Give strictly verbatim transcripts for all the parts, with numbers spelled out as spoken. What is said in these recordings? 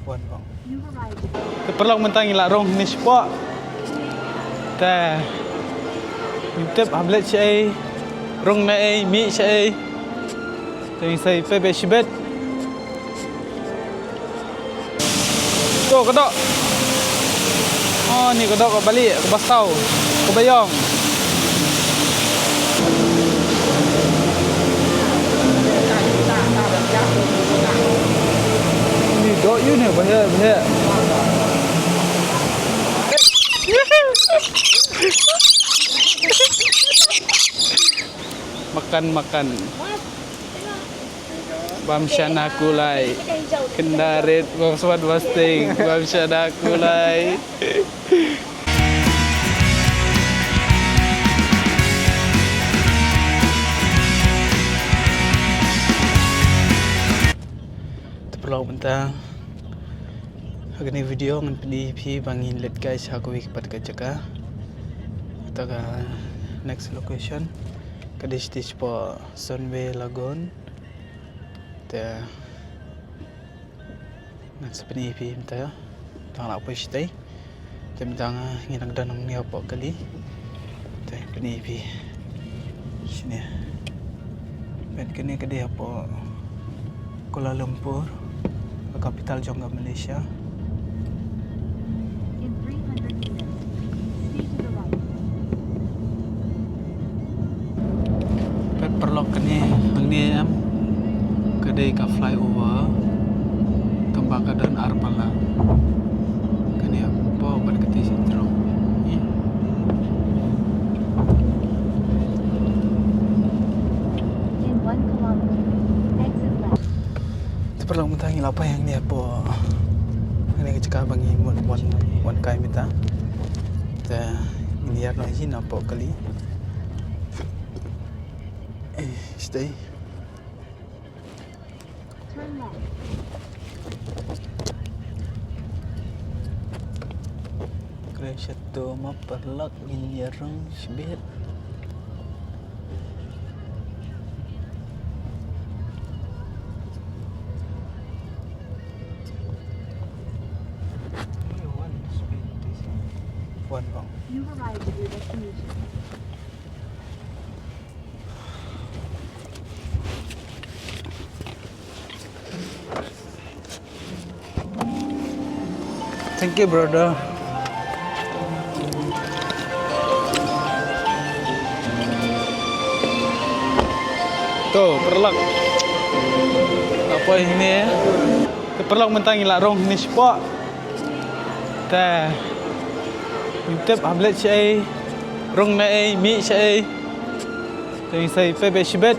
Wan bang. Te paralok mynta ngi la rung hangne shapoh. Te ngim tip hap leit shaei, rung naei, mih shaei. Te ngin sa ïa peit beit shibit. To ka doh. Oh, ni ka doh ka bali, ka basaw, ka bayong. Ni doh ïu ni, baheh, baheh. Makan, makan. Bam shana kulai. Kendarit, bam swan basting, bam shana kulai. Te paralok mynta ha kane video ngan pyni ïa phi ba ngin leit kai sha kawei pat ka jaka. Kata ka next location ka dei shatei shapoh Sunway Lagoon. Te ngan sa pyni ïa phi mynta. Tang la poi shatei. Te mynta ngi nang don hangne hapoh kali. Te pyni ïa phi. Shane. Peit kane ka dei hapoh Kuala Lumpur, ka capital jong ka Malaysia. In three hundred meters, stay to the right. Peit paralok kane hangne em. Ka dei ka flyover. Tang ba ka don ar palat. Kane hapoh bad kata sha jrong. Ih. In one kilometer, exit left. Te paralok mynta ngi la poi hangne hapoh. Hangne ka jaka ba ngi mut wan, wan kai mynta. Te ngin ïaid noh hi napoh kali. Eh, stay. Turn left. Kren sha to ma paralok ngin ïa rung shibit. Wan bang. You've arrived at your destination. Thank you, brother. To, paralok. Apa ini? Te paralok mynta ngi la rung hangne shapoh. Te ngim tip hap leit shaei, rung naei, mih shaei. Te ngin sa ïa peit beit shibit.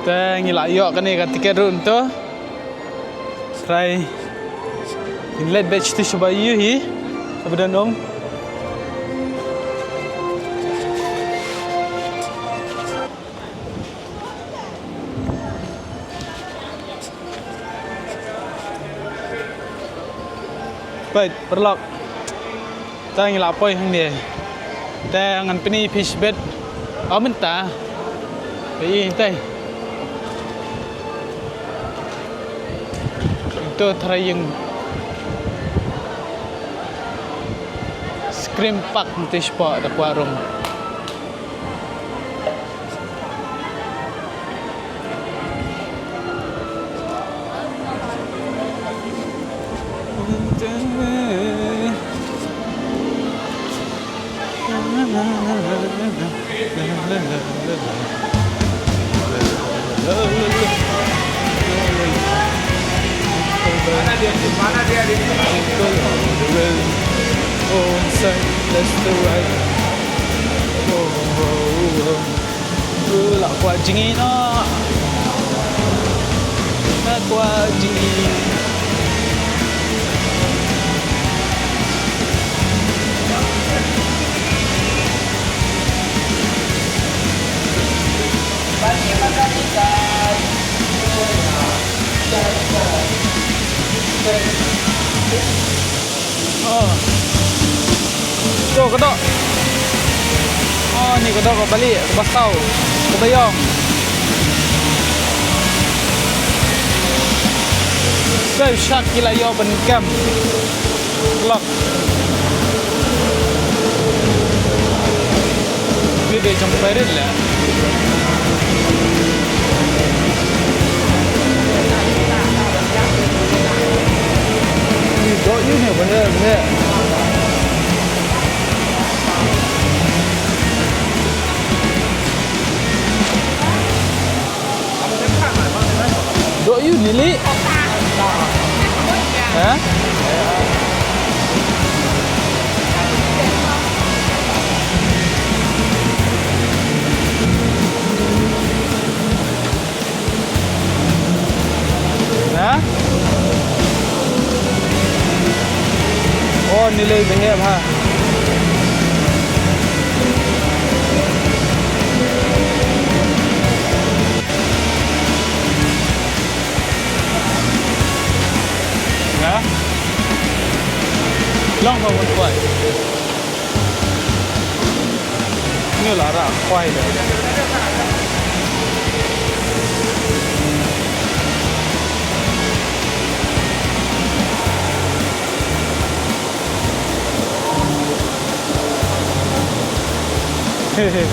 Te ngi la ïoh kane ka tiket ruh hangto. Trai ngin leit beit shatei shabar ïa hi. Kaba don ong. Peit, paralok. Te ngi la poi hangne. Te ngan pyni ïa phi shibit. Ym mynta. Peit, te. Ito trai ïing. Scream Park hangto shapoh da kwah rung. Oh, inside, left to right. Oh, oh, oh. Ruh la kwah jngi noh. La kwah jngi. Oh. To ka doh. Oh, ni ka doh ka bali, ka basaw, ka bayong. Shark ki la ïoh ban kem. Lok. Ki dei jong pirate leh. Ki doh ïu ne bane bane. Doh ïu ne li. Ha? Ha? Oh, nilai behep ha. Ha? Long ko kwai. Ni la ra kwai de. He he.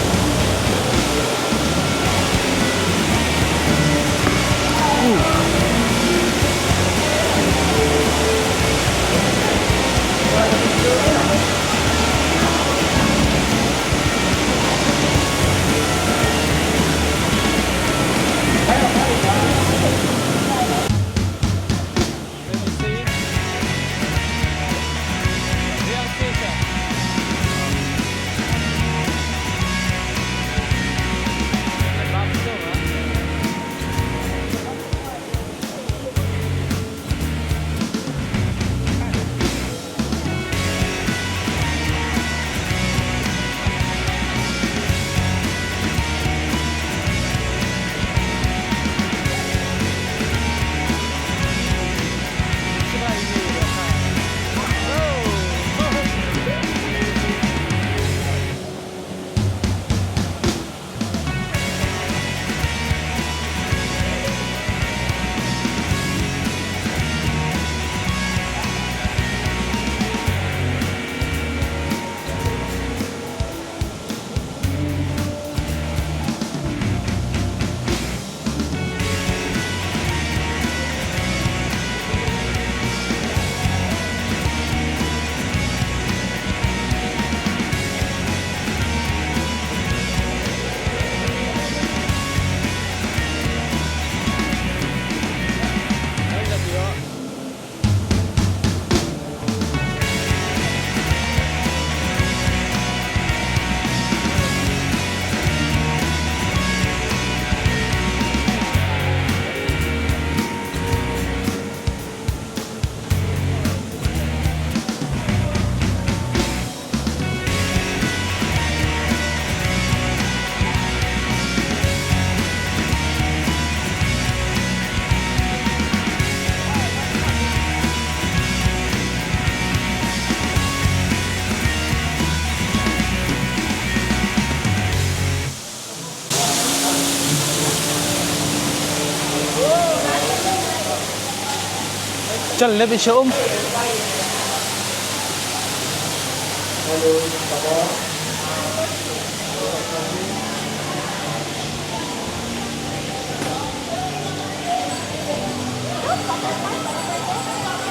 Chal lep i sha um.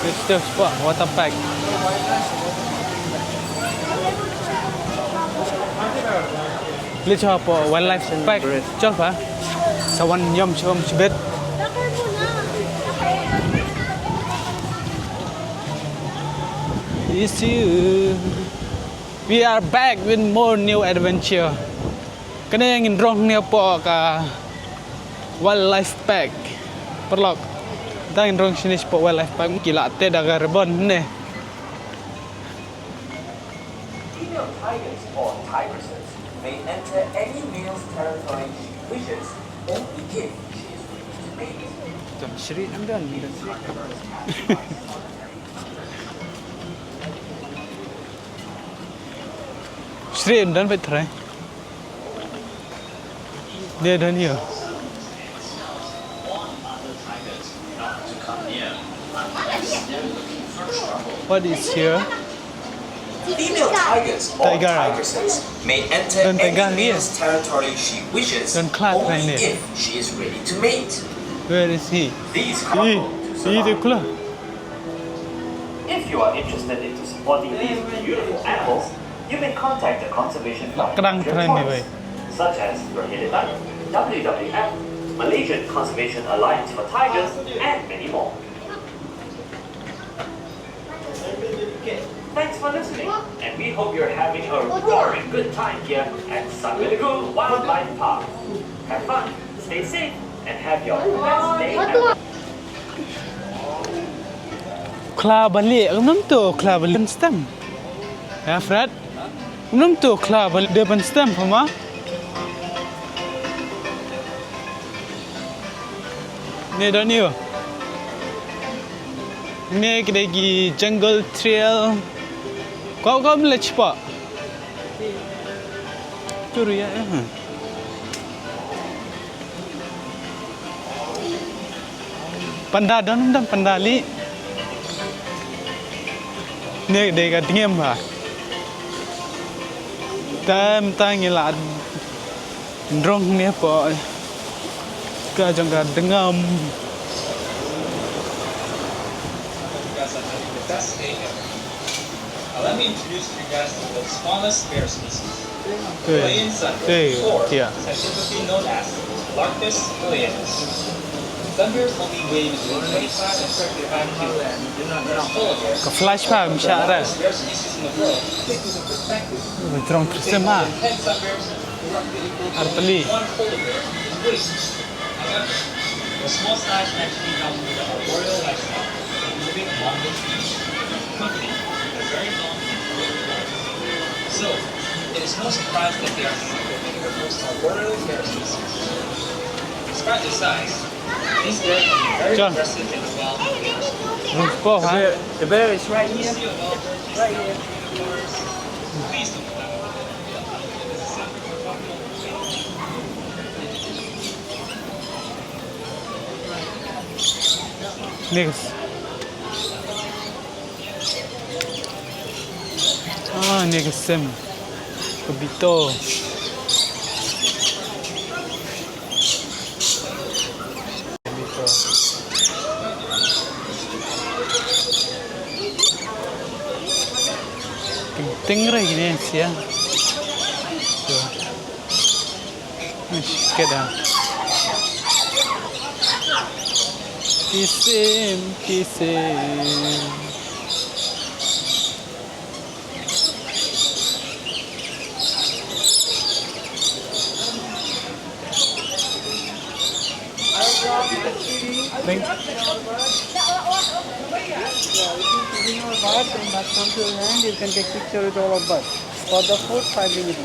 Let's just spot water park. Let's hop on wildlife park. Chal pa. Sa wan ïam sha um shibit. Is you. We are back with more new adventure. Kane ngin rong ne hapoh ka wildlife park. Paralok. Te ngin rong shane shapoh wildlife park, ki la teh da ka ribbon ne. Female tigers or tigresses may enter any male's territory she wishes, only if she is ready to mate. Don Sri, I'm done. Don Sri. Sri, I'm done with try. They don't hear. Warn other tigers not to come near. What is here? Female tigers or tiger sets may enter any male's territory she wishes, only if she is ready to mate. Where is he? These struggle to survive. If you are interested in supporting these beautiful animals, you may contact the Conservation Fund, such as Rohilitan, W W F, Malaysian Conservation Alliance for Tigers, and many more. Thanks for listening, and we hope you're having a roaring good time here at Sangaligu Wildlife Park. Have fun, stay safe, and have your best day ever. Khla bali, ngam tu khla bali stem. Ya, Fred? Ngam tu khla bali de ban stem, pama? Ne don yu. Ne kdei ki jungle trail. Kau kau mlech pa. Turu ya, eh. Panda don, don panda li. Ne dei ka dngem ha. Tam tang ila drong ne po. Ka jong ka dngam. Now, let me introduce you guys to the smallest bear species, Malayan sunbear, or scientifically known as Larctos malayanus. Sunbears only weigh between twenty-five and thirty-five kilos. They're polar bears. Ka flash pa, the largest bear species in the world. Withdrawn Christian ma. Ten sunbears roughly equal to one polar bear in weight. However, the small size actually comes with the arboreal lifestyle, living among the trees, accompanied with a very long and furrowed coat. So, it is no surprise that they are known for being the most arboreal bear species. Despite their size, these bears can be very aggressive in the wild. The bear, the bear is right here. Right here. Please don't. Next. Ah, next sem. Kobito. Ting re gini sia. Ish, keda. Kisim, kisim. Thank you. Yeah, if you, if you know a bird, then that comes to your hand, you can take picture with all of birds. For the food, five ringgit.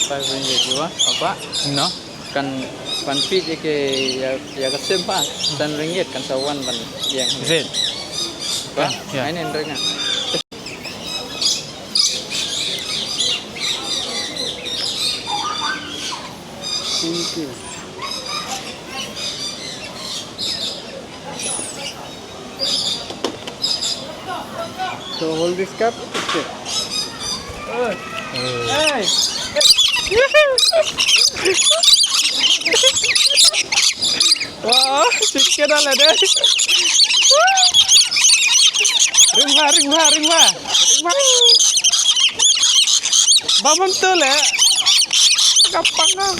Five ringgit, you want? Apa? No. Kan, kan feed ïa ki, ïa, ïa ka sim pa, san ringgit kan sa wan ban ïeng. Is it? Ba? Yeah, yeah. Ai nen ring ah. Thank you. So hold this cup. Okay. Hey. Wah, sikit dah lah deh. Ring ba, ring ba, ring ba. Ring ba. Ba mem tu leh. Gampang ah.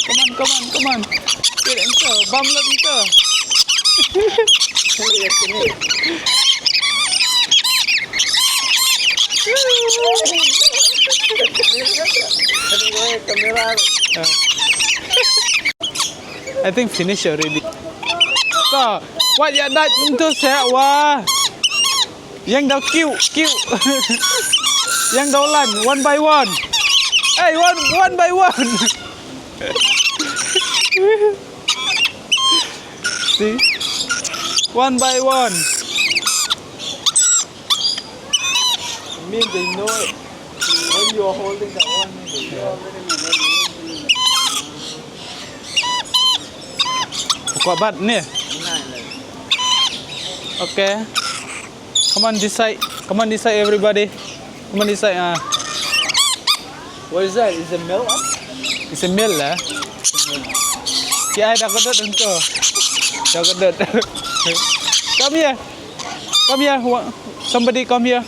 Come on, come on, come on. Kira engkau, bam lah engkau. I think finish already. So, what you done to say, wah? Yang dau kiu, kiu. Yang dau lan, one by one. Hey, one, one by one. See? One by one. I mean, they know it. When you are holding that one, they know already. Pokok bat ni. Okay. Come on this side. Come on this side, everybody. Come on this side. Ah. What is that? Is it milk? It's a milk lah. Ki ai da ka dot hangto. Da ka dot. Come here. Come here. Wa-, somebody come here.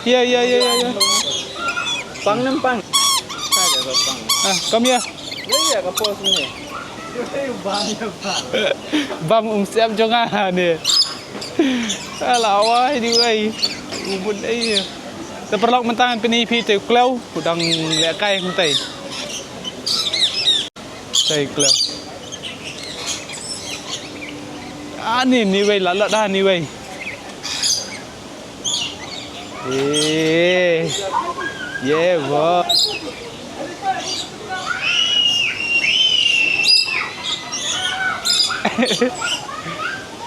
Yeah, yeah, yeah, yeah, yeah. Pang nem pang. Sa ja ka pang. Ah, come here. Ïa, ïa, ka pos ni. Bam um siap jong nga ni. Ala wai di wai. Ubun ai. Te paralok mynta ngan pyni phi te u klew, u dang lehkai hangtai. Te u klew. Ah, ni, ni wei, la, la, da, ni wei. Eh. Yeah, boy.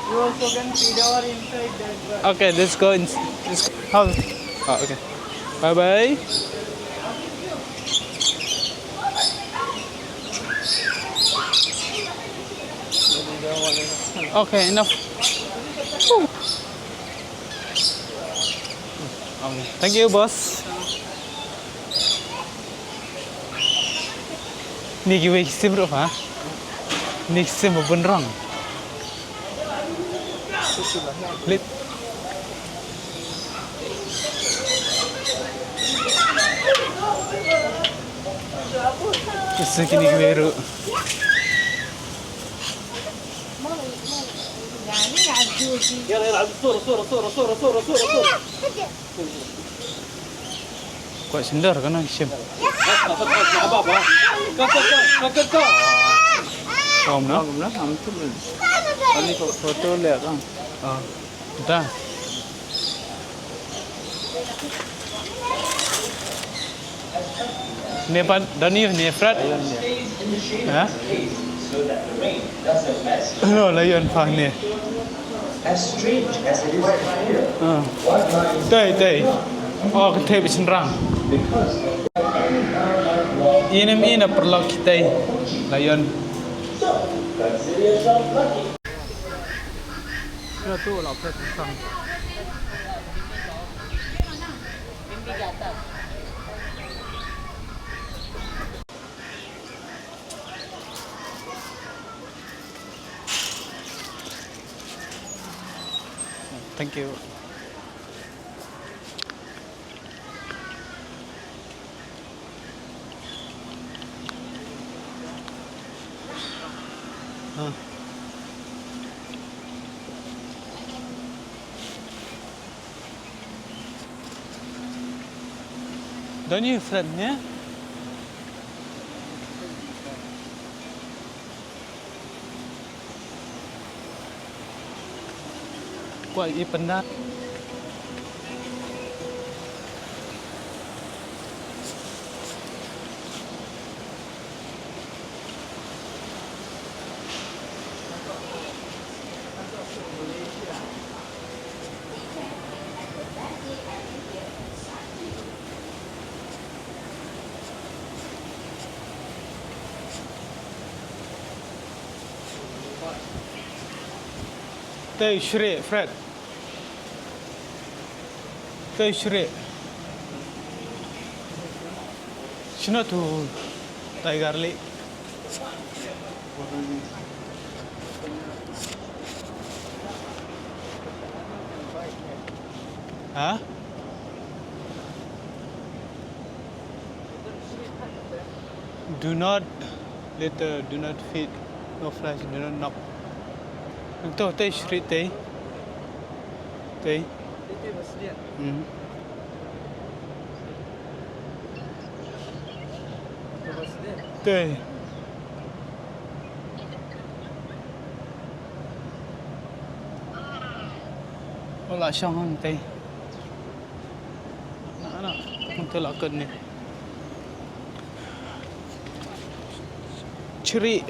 You also can feed our inside that one. Okay, let's go in. Let's go. How? Oh, okay. Bye bye. Okay, enough. Whew. Okay. Thank you, boss. Ni kiwei ki sim ruh ha. Ni ki sim bun rong. Lit. Ki sim kini kiwei ruh. Kwah sendar ka na shim. Om na. Om na, om tu. Ani ko photo le ka. Ah. Da. Ne pat, da ni ne Fred. Ha? No, lion pa ne. Ah. Tei, tei. Oh, ka tei ba shynrang. Ïa ne em ïa na paralok ki tei. Lion. Thank you. Ah. Don't you friend, yeah? Kwah i pynda. Tei shrieh, Fred. Tei shrieh. Shano tu Tiger Lily? Ha? Do not litter, do not feed, no flies, do not knock. Nang to, tei shrieh tei. Tei. Hmm. Tei. Wala shong hang tei. Na, na, hangta la kut ne. Chrieh.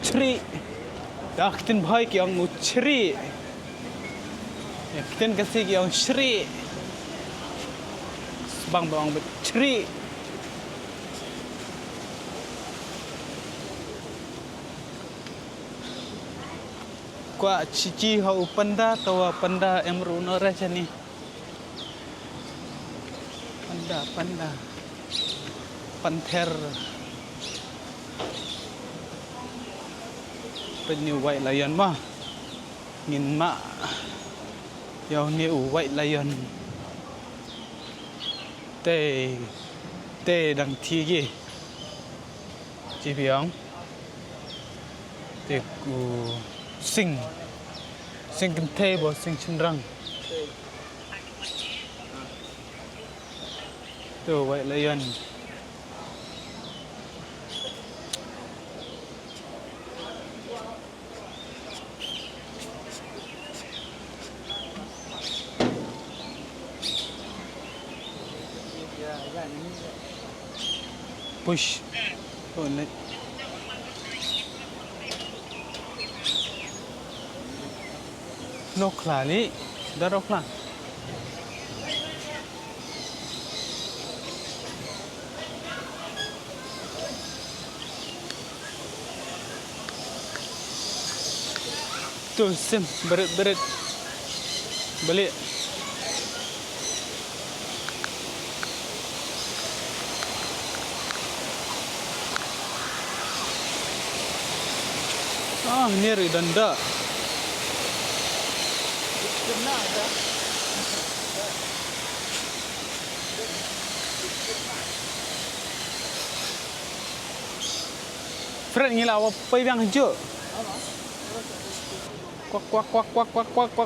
Chrieh. Da ktien Bhoi ki ong u chrieh. Ïa ktien Khasi ki ong shrieh. Sbang ba ong ba chrieh. Kwah shu shu ha u panda, tangba panda em ruh noh re shane. Panda, panda. Panther. Peit une u white lion mo. Ngin mad ïa une u white lion. Te, te dang thiah ki. Ki biang. Te u sing. Sing kynthei bad sing shynrang. Te u white lion. Push. Oh, ne. Nokla ni. Dah nokla. Tu sim berit-berit. Balik. Ah, ni ri danda. Fred, ngi la wan poi biang hajuh. Kwak, kwak,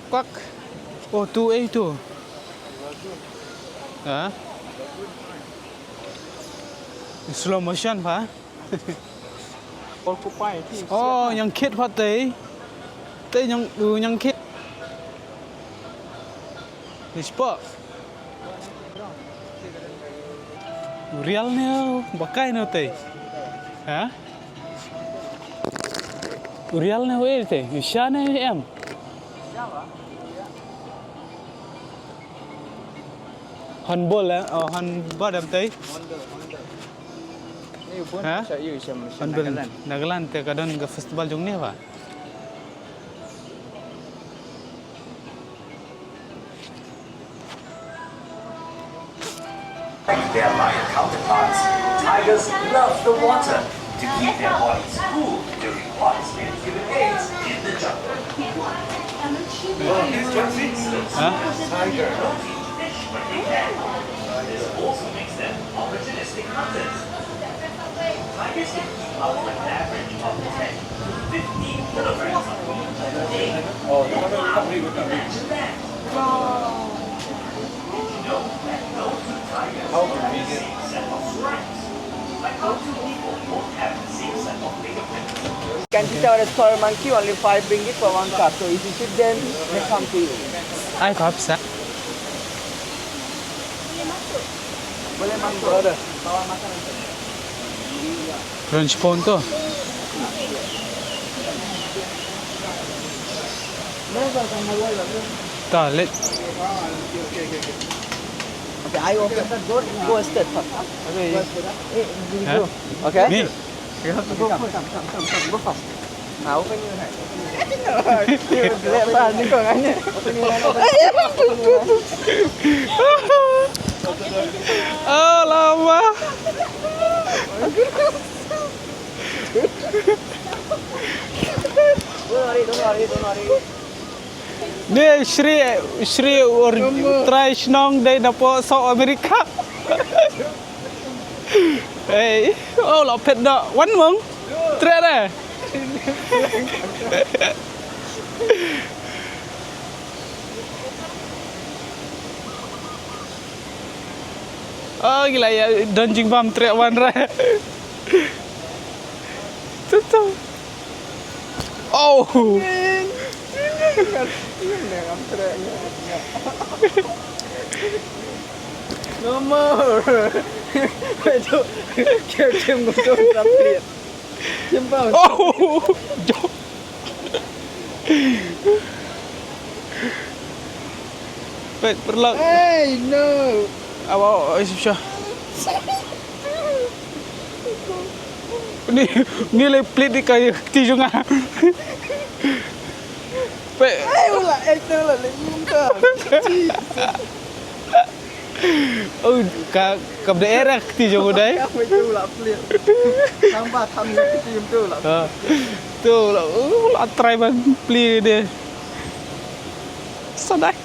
kwak. Oh, tu, eh, tu. Ha? Slow motion pa. Porcupine, I think. Oh, ïa, ïa khit pat te. Te ïa, uh, ïa khit. Ni spot. U rial ne u bakai ne te? Ha? U rial ne u ei te? U sha ne u em? Hornbill, eh? Oh, hornbill em te? Ha? Hornbill. Nagaland. Nagaland te ka don ka festival jong ne ba? Like their lion counterparts, tigers love the water to keep their bodies cool during hot and humid days in the jungle. Huh? Tiger. This also makes them opportunistic hunters. Tigers can eat up to an average of ten to fifteen kilograms of meat a day. Wow. Did you know that no two tigers have the same set of stripes? Like, no two people both have the same set of fingerprints. Can you tell a tall monkey only five ringgit for one cup? So if you shoot them, they come to you. Ai khop sa. Boleh masuk. Ada. Bawa makanan. Crunch pon tu. Ta let. Okay, I open the door, you go straight first. Okay. Go straight, huh? Eh, you go. Okay. Me? You have to go first. Come, come, come, come, come. Go first. Ah, open your hand. Open your hand. Open your hand. Open your hand. Alamak. Don't worry, don't worry, don't worry. Ni Shri, Shri ur trai shnong dei na po South America. Hey, oh, la pet da wan mong. Tre re. Oh, gila ya, don jingbam tre wan re. Tu tu. Oh. No more. Itu kira-kira ngusung sapit. Jempol. Oh. Pet perlak. Hey, no. Awa, awa, awa, sip sha. Ni, ni le plit di kai ti junga. Eh, u la, eh, tu la, le, minta. Oh, ka, ka bda erak ti jong u dei. Ka mai tu la pelit. Tambah tham ïa ka tim tu la. Ha. Tu la, u la try ban plie de. Sadai.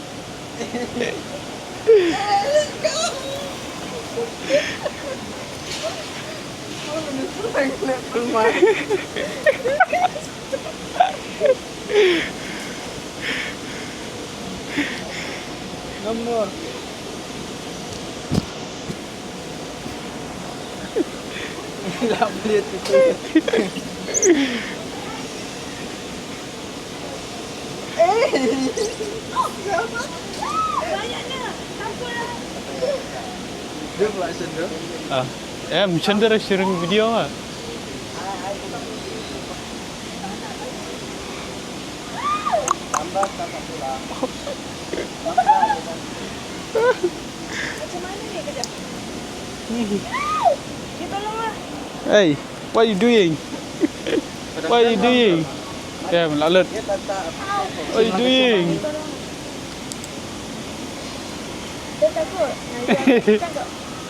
Ngam mo. La pelit tu. Eh. Dia pula sender. Ah, em, sender sharing video ah. Tambah tak satu lah. Hey, what you doing? What you doing? Em, lalut. What you doing?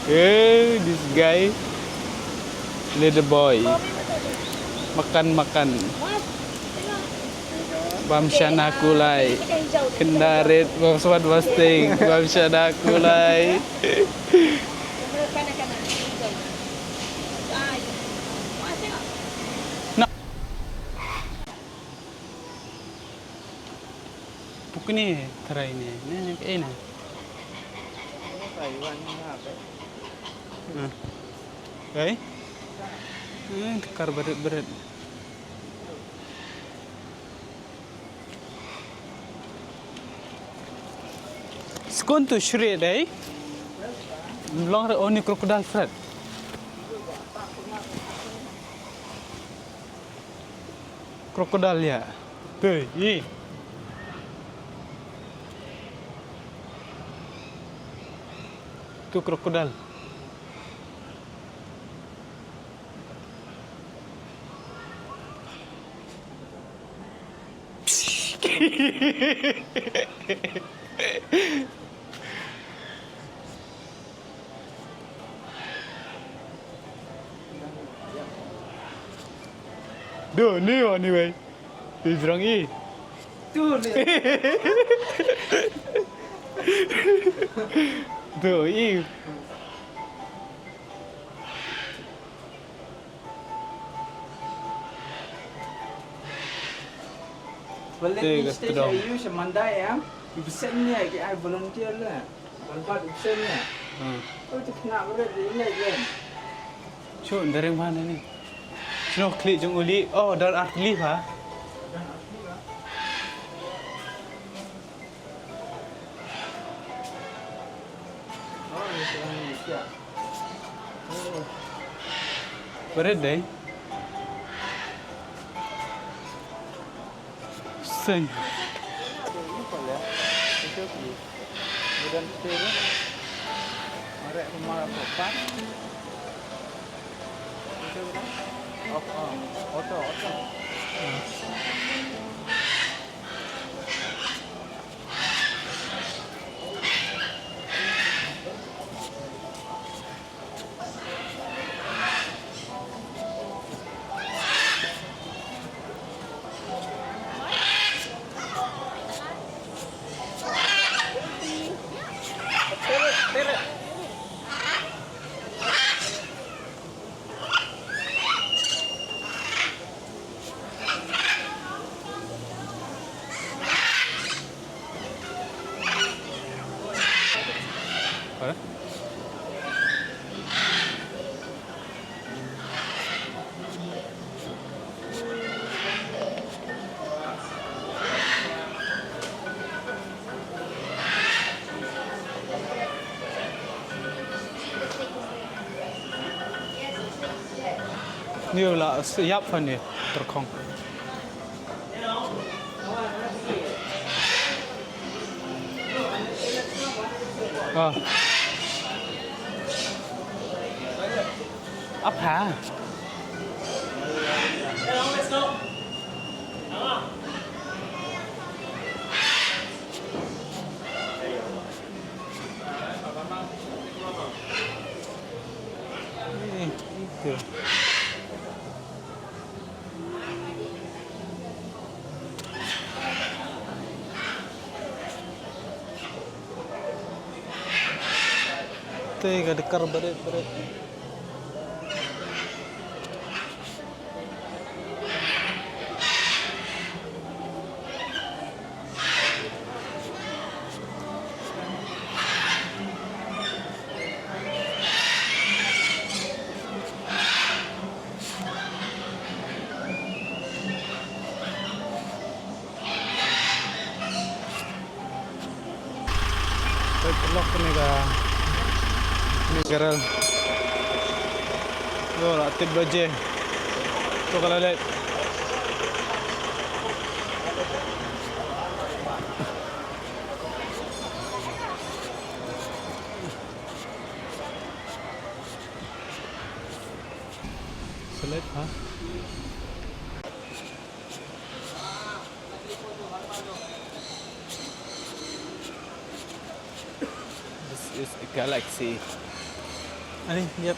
Eh, this guy. Little boy. Makan, makan. Bam shana kulai. Kendarit, bam swat basting. Bam shana kulai. Na. Pukni try ni. Ni, ni, eh, ni. Hmm. Kai? Hmm, kar berit-berit. Skun tu shri dei. Long re oni crocodile Fred. Crocodile ya. Tu, i. Tu crocodile. Duh, ni, oh, ni, wei. Di jrong i. Tu, ni. Duh, i. Balik ni stage ayu sha Mandai em. Besen ni ki ai volunteer la. Ban bat besen ni. Hmm. Oh, tu kena beret di lek em. Chu, dereng mana ni? Chu, klik jong uli. Oh, dar artli ha. Beret dei. Seng. Auto, auto. Ni la siap fan ni terkong. Ah. Apa? Te. Te ka dekar barit, barit. Peit, lok kane ka, kane ka rel. Yo, la tip baje. To ka la leit. Select, ha? This is a galaxy. Ani, yep.